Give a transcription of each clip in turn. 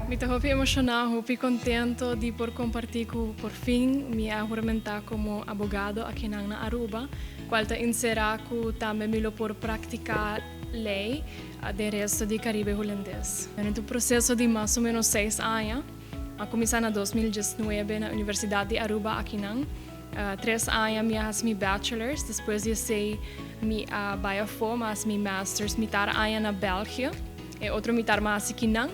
Mi ta hopi emociona, hopi contento di por comparti cu por fin mi a huramenta como abogado aki na Aruba, cual ta encera cu tambe mi lo por practica ley den resto di Caribe Hulandes. Den un proceso di mas o menos 6 aña, a cuminsa na 2019 na Universidad di Aruba aki nan. 3 aña mi a haci mi bachelor's, despues di esey mi a bay afo, m'a haci mi master's mitar aña na België, y otro mitar m'a haci akinan.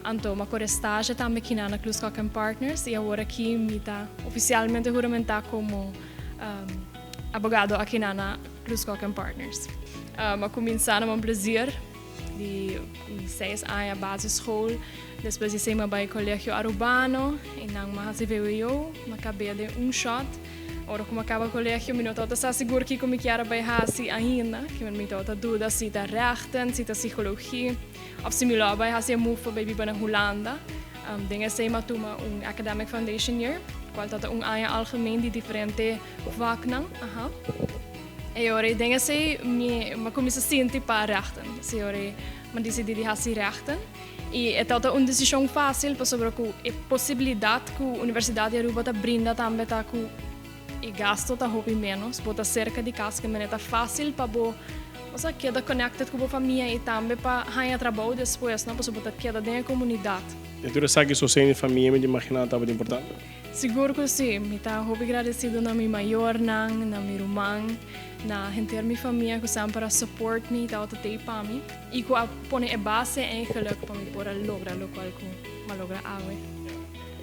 Anto, m'a core stage tambe aki na Kloes Kok Partners y awor aki mi ta oficialmente huramenta como abogado aki na Kloes Kok Partners. A cuminsa na Mon Plaisir di 6 aña basisschool. Despues di esey m'a bay Colegio Arubano y nan m'a haci VWO, m'a caba den un shot. Ora cu m'a caba colegio, mi no tabata sigur kico mi kier bay haci ainda, cu mi tabata duda si ta rechten, si ta psicologia, of si mi lo bay haci move bay biba na Hulanda. Den esey m'a tuma un academic foundation year, cual ta un aña algemeen di diferente vaknan. Y ora den esey mi m'a cuminsa sinti pa rechten. Si ora m'a dicidi di haci rechten. Y tabata un decision facil pasobra cu e posibilidad cu Universidad di Aruba ta brinda tambe ta cu e gasto ta hopi menos, bo ta cerca di cas, cu ta facil pa bo, osea, keda connected cu bo famia y tambe pa haya trabou despues, no? Pasobra bo ta keda den e comunidad. Y tur esaki sosten di famia, mi ta imagina, tabata importante? Sigur cu si, mi ta hopi agradecido na mi mayornan, na mi ruman, na henter mi famia cu semper a support mi, tabata tey pa mi. Y cu a pone e base eigenlijk pa mi por a logra locual cu m'a logra awe.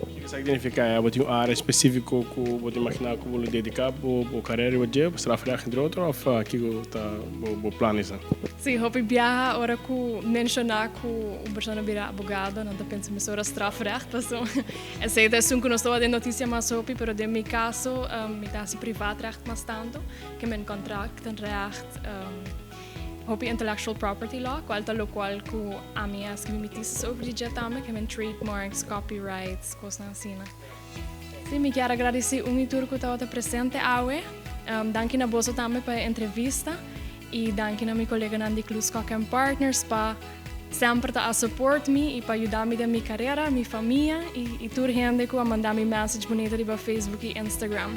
Kico esaki ta significa? Bo tin un area specifico cu bo ta imagina cu bo lo dedica bo carera y strafrecht, entre otro, of kico ta bo plan esey? Si, hopi biaha ora cu menciona cu un persona bira abogado, nan ta pensa mesora strafrecht, paso esey ta esun cu nos ta den noticia mas hopi, pero den mi caso mi ta haci privaatrecht mas tanto, kiermen contractenrecht, hopi intellectual property law, cual ta locual cu ami a skirbi mi thesis over di dje tambe, kiermen trademarks, copyrights, cosnan asina. Si, mi kier gradici un y tur cu tabata presente awe. Danki na boso tambe pa e entrevista y danki na mi coleganan di Kloes Kok Partners pa semper ta a support mi y pa yuda mi den mi carera, mi famia y tur hende cu a manda mi message bunita riba Facebook y Instagram.